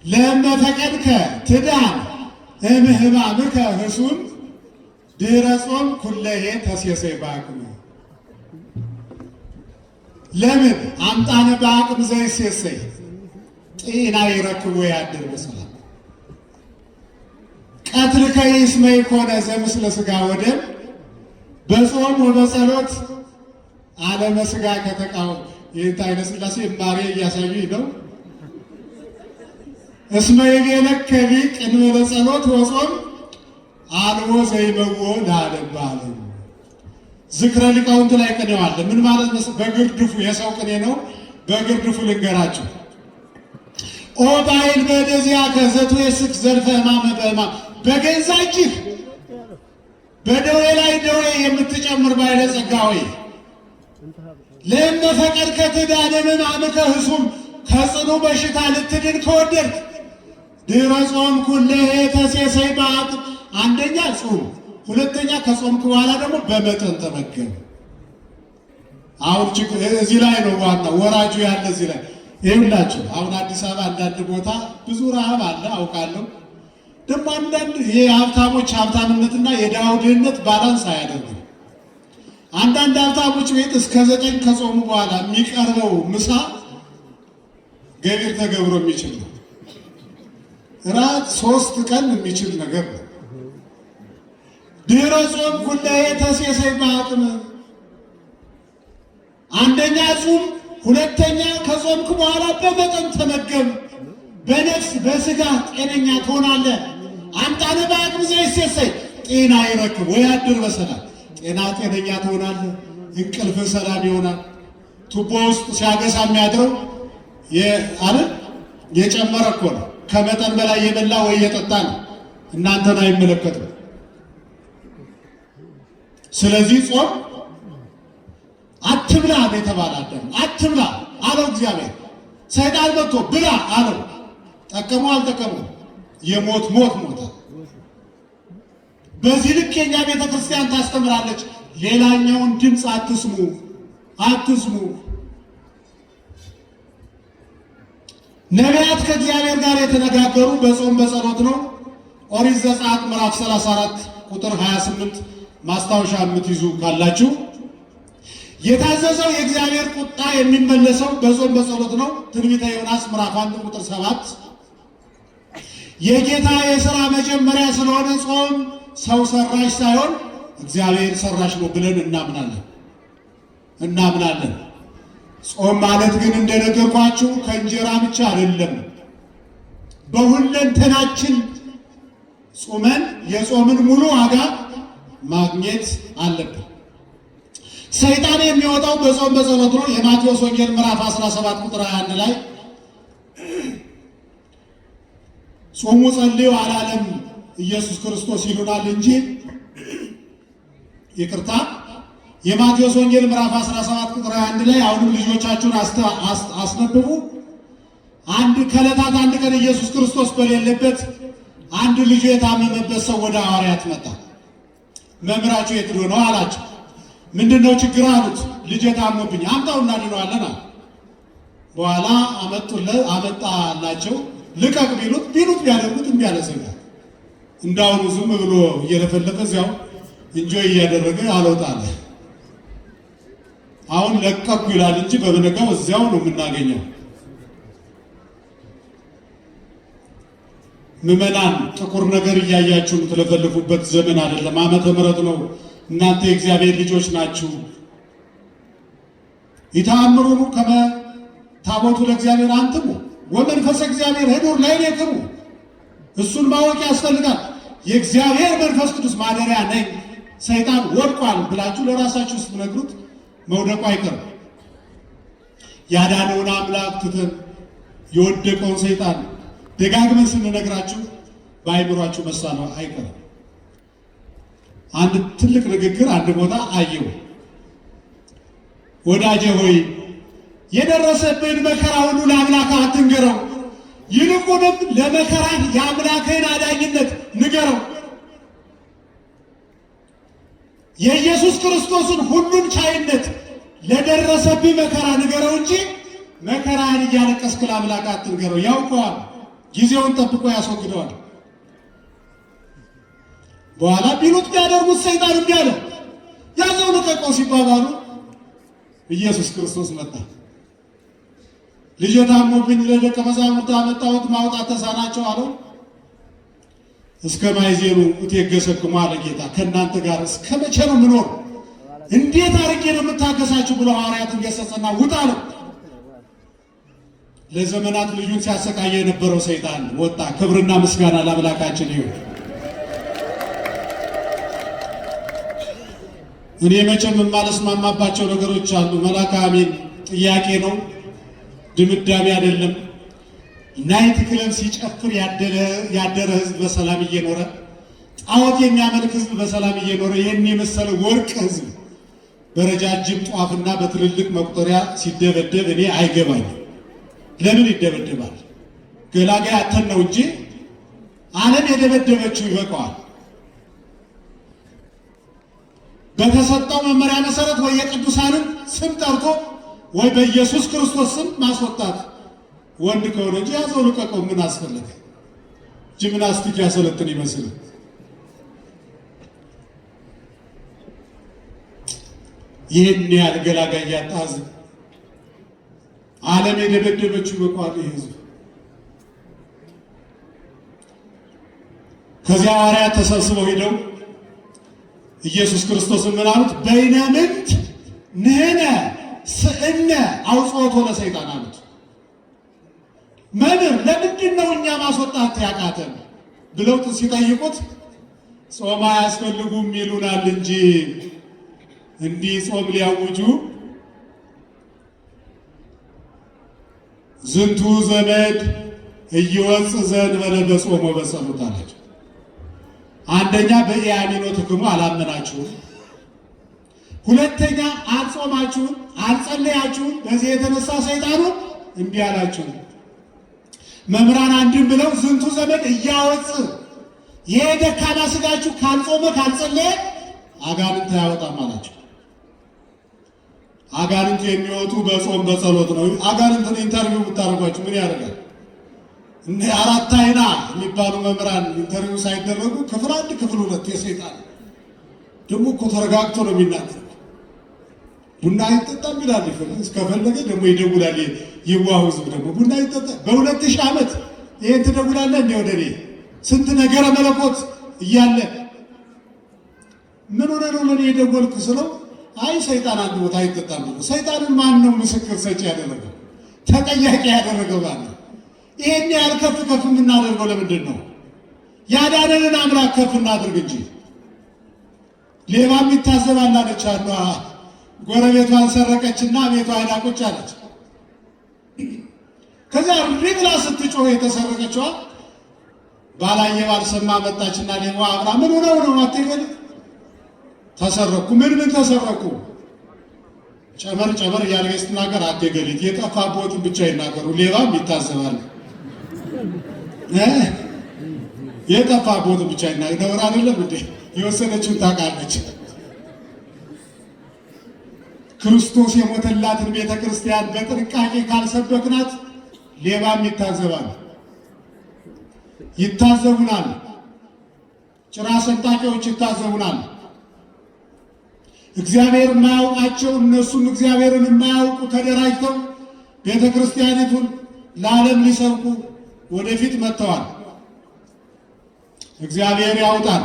ለመፈቀድከ ትዳን እምህማምከ ህሱም ድኅረ ጾም ኩለሄ ተሴሰይ በአቅሙ ለምን አምጣነ በአቅም ዘይሴሰይ ጤና ይረክቦ ያድር በሰላም ቀትልከ ይስመ ይኮነ ዘምስለ ሥጋ ወደም በጾም ወበጸሎት ዓለመ ሥጋ ከተቃወም ይህን ኃይለ ሥላሴ እማሬ እያሳዩኝ ነው። እስመ ይቤለከ ሊቅ እንበለ ጸሎት ወጾም አልቦ ዘይመዎ ለዓለም በዓለም። ዝክረ ሊቃውንት ላይ ቅኔው አለ። ምን ማለት መሰለህ? በግርድፉ የሰው ቅኔ ነው። በግርድፉ ልንገራችሁ። ኦ ባይል በእደዚአከ ዘትዌስክ ዘልፈ ሕማመ በሕማም፣ በገዛ እጅህ በደዌ ላይ ደዌ የምትጨምር ባለጸጋ ሆይ፣ ለእመ ፈቀድከ ትድኀን እምሕማምከ ህሱም፣ ከጽኑ በሽታ ልትድን ከወደድክ፣ ድኅረ ጾም ኩለሄ ተሴሰይ በአቅም፣ አንደኛ ጹም፣ ሁለተኛ ከጾምክ በኋላ ደግሞ በመጠን ተመገብ። አሁን እዚህ ላይ ነው ዋና ወራጁ ያለ እዚህ ላይ ይኸውላችሁ። አሁን አዲስ አበባ አንዳንድ ቦታ ብዙ ረሃብ አለ አውቃለሁ። ደግሞ አንዳንድ የሀብታሞች ሀብታምነትና የድሃው ድህነት balance አያደርግም። አንዳንድ ሀብታሞች ቤት እስከ 9 ከጾሙ በኋላ የሚቀርበው ምሳ ገቢር ተገብሮ የሚችል ነው። እራት 3 ቀን የሚችል ነገር ነው። ድኅረ ጾም ኩለሄ ተሴሰይ በአቅም፣ አንደኛ ጹም፣ ሁለተኛ ከጾምክ በኋላ በመጠን ተመገብ። በነፍስ በስጋ ጤነኛ ትሆናለህ። አምጣነ በአቅም ዘይሴሰይ ጤና ይረክብ ወይ አድር በሰላም፣ ጤና ጤነኛ ትሆናለህ። እንቅልፍ ሰላም ይሆናል። ቱቦ ውስጥ ሲያገሳ የሚያድረው አይደል የጨመረ እኮ ነው። ከመጠን በላይ የበላ ወይ የጠጣ ነው። እናንተን አይመለከትም። ስለዚህ ጾም አትብላ የተባለ አዳም አትብላ አለው እግዚአብሔር። ሰይጣን መጥቶ ብላ አለው። ጠቀመው አልጠቀመው? የሞት ሞት ሞተ። በዚህ ልክ የኛ ቤተክርስቲያን ታስተምራለች። ሌላኛውን ድምፅ አትስሙ፣ አትስሙ። ነቢያት ከእግዚአብሔር ጋር የተነጋገሩ በጾም በጸሎት ነው። ኦሪት ዘጸአት ምዕራፍ 34 ቁጥር 28 ማስታወሻ የምትይዙ ካላችሁ የታዘዘው የእግዚአብሔር ቁጣ የሚመለሰው በጾም በጸሎት ነው። ትንቢተ ዮናስ ምዕራፍ 1 ቁጥር 7 የጌታ የሥራ መጀመሪያ ስለሆነ ጾም ሰው ሰራሽ ሳይሆን እግዚአብሔር ሰራሽ ነው ብለን እናምናለን እናምናለን። ጾም ማለት ግን እንደነገርኳችሁ ከእንጀራ ብቻ አይደለም። በሁለንተናችን ጾመን የጾምን ሙሉ ዋጋ ማግኘት አለብን። ሰይጣን የሚወጣው በጾም በጸሎት ነው። የማቴዎስ ወንጌል ምዕራፍ 17 ቁጥር 21 ላይ ጾሙ ጸልዩ አላለም ኢየሱስ ክርስቶስ ይሉናል እንጂ፣ ይቅርታ፣ የማቴዎስ ወንጌል ምዕራፍ 17 ቁጥር 21 ላይ አሁንም ልጆቻችሁን አስነብቡ። አንድ ከዕለታት አንድ ቀን ኢየሱስ ክርስቶስ በሌለበት አንድ ልጁ የታመመበት ሰው ወደ ሐዋርያት መጣ። መምህራችሁ የት ሄዶ ነው አላቸው። ምንድነው ችግር አሉት። ልጄ ታሞብኝ፣ አምጣው እናድነዋለን አለ። በኋላ አመጣላቸው። ልቀቅ ቢሉት ቢሉት ቢያደርጉት እምቢ አለ ሰይጣን። እንዳሁኑ ዝም ብሎ እየለፈለፈ እዚያው enjoy እያደረገ አልወጣ አለ። አሁን ለቀኩ ይላል እንጂ በበነጋው እዚያው ነው የምናገኘው። ምዕመናን ጥቁር ነገር እያያችሁ የምትለፈልፉበት ዘመን አይደለም። ዓመተ ምሕረት ነው። እናንተ የእግዚአብሔር ልጆች ናችሁ። ይተአምሩኑ ከመ ታቦቱ ለእግዚአብሔር አንትሙ ወመንፈሰ እግዚአብሔር ኅዱር ላዕሌክሙ። እሱን ማወቅ ያስፈልጋል። የእግዚአብሔር መንፈስ ቅዱስ ማደሪያ ነኝ፣ ሰይጣን ወድቋል ብላችሁ ለራሳችሁ ስትነግሩት መውደቁ አይቀርም። ያዳነውን አምላክ ትተን የወደቀውን ሰይጣን ደጋግመን ስንነግራችሁ በአይምሯችሁ መሳሉ አይቀርም። አንድ ትልቅ ንግግር አንድ ቦታ አየሁ። ወዳጄ ሆይ፣ የደረሰብህን መከራ ሁሉ ለአምላክህ አትንገረው፣ ይልቁንም ለመከራህ የአምላክህን አዳኝነት ንገረው። የኢየሱስ ክርስቶስን ሁሉን ቻይነት ለደረሰብህ መከራ ንገረው እንጂ መከራህን እያለቀስክ ለአምላክ አትንገረው። ያውቀዋል፣ ጊዜውን ጠብቆ ያስወግደዋል። በኋላ ቢሉት ቢያደርጉት ሰይጣን እምቢ አለ። ያዘው ልቀቀው ሲባባሉ ኢየሱስ ክርስቶስ መጣ። ልጄ ታሞብኝ ለደቀ መዛሙርት አመጣሁት ማውጣት ተሳናቸው አለው። እስከ ማይዜኑ እቴገሰክሙ አለ ጌታ። ከእናንተ ጋር እስከ መቼ ነው የምኖር? እንዴት አድርጌ ነው የምታገሳችሁ ብሎ ሐዋርያትን ገሰጸና ውጣ አለው። ለዘመናት ልጁን ሲያሰቃየ የነበረው ሰይጣን ወጣ። ክብርና ምስጋና ለአምላካችን ይሁን። እኔ መቼም የማልስማማባቸው ነገሮች አሉ። መልአከ አሜን ጥያቄ ነው፣ ድምዳሜ አይደለም። Night club ሲጨፍር ያደረ ህዝብ በሰላም እየኖረ፣ ጣዖት የሚያመልክ ህዝብ በሰላም እየኖረ፣ ይህን የመሰለ ወርቅ ህዝብ በረጃጅም ጧፍና በትልልቅ መቁጠሪያ ሲደበደብ እኔ አይገባኝም። ለምን ይደበደባል? ገላጋይ አተን ነው እንጂ ዓለም የደበደበችው ይበቃዋል። በተሰጠው መመሪያ መሰረት ወይ የቅዱሳንን ስም ጠርቶ ወይ በኢየሱስ ክርስቶስ ስም ማስወጣት ወንድ ከሆነ እንጂ ያዘው ልቀቀው፣ ምን አስፈለገ? ጂምናስቲክ ያሰለጥን ይመስል። ይህን ያህል ገላጋይ ያጣ ህዝብ፣ ዓለም የደበደበችው ይበቃዋል። ይህ ህዝብ ከዚያ ሐዋርያት ተሰብስበው ሄደው ኢየሱስ ክርስቶስን ምን አሉት? በይነ ምንት ንሕነ ስእነ አውጽኦቶ ለሰይጣን አሉት። መምህር ለምንድን ነው እኛ ማስወጣት ያቃተን ብለው ሲጠይቁት ጾም አያስፈልጉም ይሉናል እንጂ እንዲህ ጾም ሊያውጁ ዝንቱ ዘመድ ኢይወፅእ ዘእንበለ በጾም ወበጸሎት አላቸው። አንደኛ በኢያሚኖትክሙ አላመናችሁም፣ ሁለተኛ አልጾማችሁም፣ አልጸለያችሁም። በዚህ የተነሳ ሰይጣኑ እምቢ አላችሁ። መምህራን አንድም ብለው ዝንቱ ዘመድ እያወፅ ይሄ ደካማ ስጋችሁ ካልጾመ ካልጸለየ አጋንንት አያወጣም አላቸው። አጋንንት የሚወጡ በጾም በጸሎት ነው። አጋንንትን interview ብታደርጓቸው ምን ያደርጋል? እነ አራት አይና የሚባሉ መምህራን interview ሳይደረጉ ክፍል አንድ ክፍል ሁለት የሰይጣን ደግሞ እኮ ተረጋግቶ ነው የሚናገረው። ቡና አይጠጣም ይላል። እስከፈለገ ደግሞ ይደውላል። የዋሁ ህዝብ ደግሞ ቡና አይጠጣ በ2000 ዓመት ይሄን ትደውላለህ እንደ ወደ እኔ ስንት ነገረ መለኮት እያለ ምን ሆነ ነው ለእኔ የደወልክ ስለው አይ ሰይጣን አንድ ቦታ አይጠጣም ብሎ ሰይጣንን ማን ነው ምስክር ሰጪ ያደረገው? ተጠያቂ ያደረገው ማን ነው? ይሄን ያህል ከፍ ከፍ የምናደርገው ለምንድን ነው? ያዳነንን አምላክ ከፍ እናድርግ እንጂ። ሌባም ይታዘባል አለች አንዷ። ጎረቤቷን ሰረቀችና ቤቷ ሄዳ ቁጭ አለች። ከዚያ እሪ ብላ ስትጮህ የተሰረቀችዋ ባላየ ባልሰማ መጣችና ሌባዋ አብራ ምን ሆነው ነው አትገል ተሰረኩ። ምን ምን ተሰረኩ? ጨመር ጨመር እያደረገች ስትናገር አትገሊት የጠፋቦትን ብቻ ይናገሩ፣ ሌባም ይታዘባል። የጠፋቦትን ብቻ ይናገሩ። ነውር አይደለም እንዴ? የወሰደችውን ታውቃለች። ክርስቶስ የሞተላትን ቤተ ክርስቲያን በጥንቃቄ ካልሰበክናት ሌባም ይታዘባል፣ ይታዘቡናል። ጭራ ሰንጣቂዎች ይታዘቡናል። እግዚአብሔር የማያውቃቸው እነሱም እግዚአብሔርን የማያውቁ ተደራጅተው ቤተ ክርስቲያኒቱን ለዓለም ሊሰብኩ ወደፊት መጥተዋል። እግዚአብሔር ያውጣል።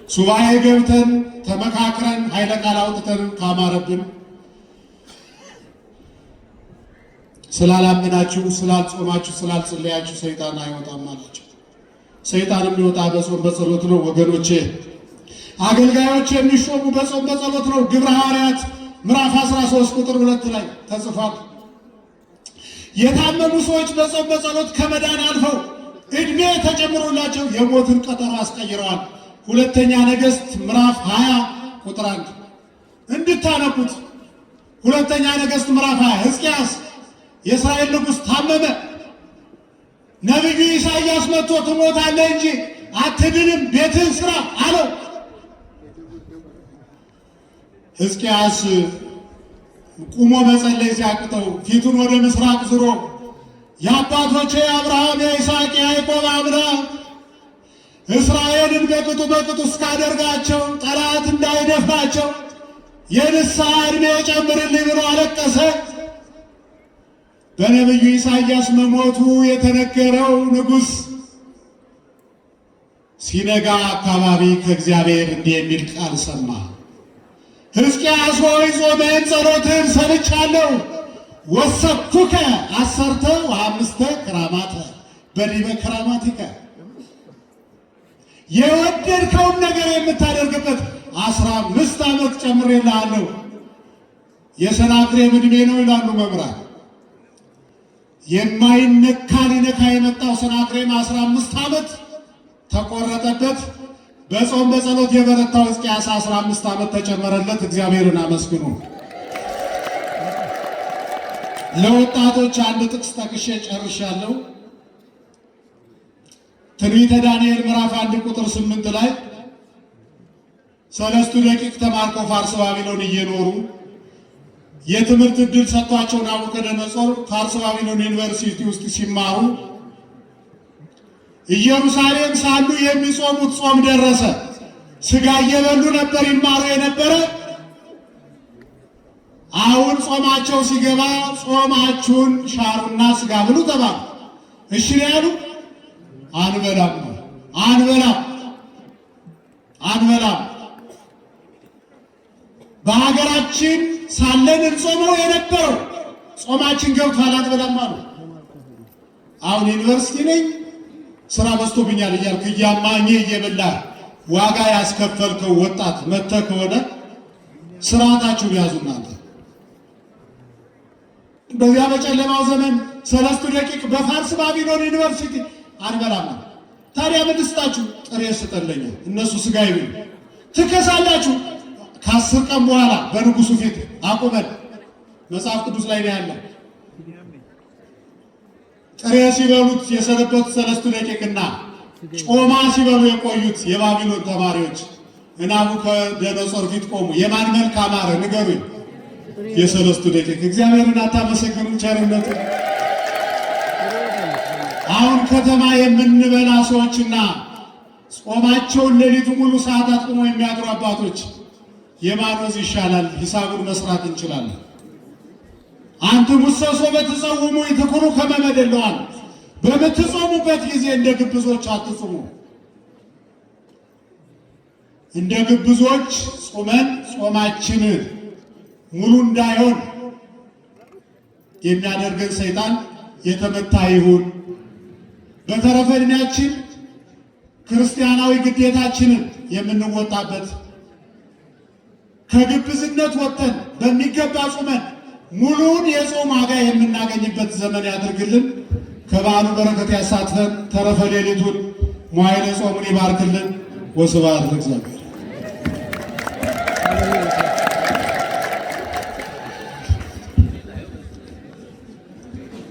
ሱባኤ ገብተን ተመካክረን ኃይለ ቃል አውጥተን ካማረብን ስላላመናችሁ፣ ስላልጾማችሁ፣ ስላልጸለያችሁ ሰይጣን አይወጣም አላቸው። ሰይጣን የሚወጣ በጾም በጸሎት ነው ወገኖቼ። አገልጋዮች የሚሾሙ በጾም በጸሎት ነው። ግብረ ሐዋርያት ምዕራፍ 13 ቁጥር 2 ላይ ተጽፏል። የታመሙ ሰዎች በጾም በጸሎት ከመዳን አልፈው ዕድሜ ተጨምሮላቸው የሞትን ቀጠሮ አስቀይረዋል። ሁለተኛ ነገሥት ምዕራፍ 20 ቁጥር 1 እንድታነቡት። ሁለተኛ ነገሥት ምዕራፍ 20 ሕዝቅያስ የእስራኤል ንጉሥ ታመመ። ነቢዩ ኢሳይያስ መጥቶ ትሞታለህ እንጂ አትድንም፣ ቤትህን ስራ አለው። ሕዝቅያስ ቁሞ መጸለይ ሲያቅተው ፊቱን ወደ ምስራቅ ዙሮ የአባቶቼ የአብርሃም የይስሐቅ የያዕቆብ አምላክ እስራኤልን በቅጡ በቅጡ እስካደርጋቸው ጠላት እንዳይደፍራቸው የንስሐ ዕድሜ ጨምርልኝ ብሎ አለቀሰ። በነቢዩ ኢሳይያስ መሞቱ የተነገረው ንጉሥ ሲነጋ አካባቢ ከእግዚአብሔር እንዲህ የሚል ቃል ሰማ። ሕዝቅያስ ሆይ ጾምህን ጸሎትህን ሰምቻለሁ። ወሰኩከ 15 ክራማተ በዲበ ክራማቲከ የወደድከውን ነገር የምታደርግበት 15 ዓመት ጨምሬልሃለሁ። የሰናክሬም ዕድሜ ነው ይላሉ መምህራን። የማይነካ ሊነካ የመጣው ሰናክሬም 15 ዓመት ተቆረጠበት። በጾም በጸሎት የበረታው ሕዝቅያስ 15 ዓመት ተጨመረለት። እግዚአብሔርን አመስግኑ። ለወጣቶች አንድ ጥቅስ ጠቅሼ ጨርሻለሁ። ትንቢተ ዳንኤል ምዕራፍ 1 ቁጥር 8 ላይ ሰለስቱ ደቂቅ ተማርከው ፋርስ ባቢሎን እየኖሩ የትምህርት ዕድል ሰጥቷቸው ናቡከደነጾር ፋርስ ባቢሎን ዩኒቨርሲቲ ውስጥ ሲማሩ ኢየሩሳሌም ሳሉ የሚጾሙት ጾም ደረሰ። ስጋ እየበሉ ነበር ይማሩ የነበረ። አሁን ጾማቸው ሲገባ ጾማችሁን ሻሩና ስጋ ብሉ ተባሉ። እሺ ነው ያሉ። አንበላም አንበላም አንበላም። በሀገራችን ሳለን እንጾመው የነበረው ጾማችን ገብቷል፣ አንበላም አሉ። አሁን ዩኒቨርሲቲ ነኝ ስራ በዝቶብኛል እያልክ እያማኘ እየበላ ዋጋ ያስከፈልከው ወጣት መጥተህ ከሆነ ስርዓታችሁን ያዙ እናንተ። በዚያ በጨለማው ዘመን ሰለስቱ ደቂቅ በፋርስ ባቢሎን ዩኒቨርሲቲ አንበላም ነው። ታዲያ ምን ልስጣችሁ? ጥሬ ስጠለኛ እነሱ ስጋ ይብሉ። ትከሳላችሁ። ከ10 ቀን በኋላ በንጉሱ ፊት አቁመን መጽሐፍ ቅዱስ ላይ ነው ያለ። ጥሬ ሲበሉት የሰነበቱት ሰለስቱ ደቂቅና ጮማ ሲበሉ የቆዩት የባቢሎን ተማሪዎች ናቡከደነጾር ፊት ቆሙ። የማን መልክ አማረ ንገሩኝ? የሰለስቱ ደቂቅ። እግዚአብሔርን አታመሰግኑ ቸርነቱ? አሁን ከተማ የምንበላ ሰዎችና ጾማቸውን ሌሊቱ ሙሉ ሰዓታት ቆመው የሚያድሩ አባቶች የማን ወዝ ይሻላል? ሂሳቡን መስራት እንችላለን። አንትሙሰ ሶበ ትጸውሙ ኢትኩኑ ከመ መደለዋን። በምትጾሙበት ጊዜ እንደ ግብዞች አትጹሙ። እንደ ግብዞች ጾመን ጾማችን ሙሉ እንዳይሆን የሚያደርገን ሰይጣን የተመታ ይሁን። በተረፈ ዕድሜያችን ክርስቲያናዊ ግዴታችንን የምንወጣበት ከግብዝነት ወጥተን በሚገባ ጾመን ሙሉውን የጾም ዋጋ የምናገኝበት ዘመን ያድርግልን። ከበዓሉ በረከት ያሳትፈን። ተረፈ ሌሊቱን መዋዕለ ጾሙን ይባርክልን። ወስብሐት ለእግዚአብሔር።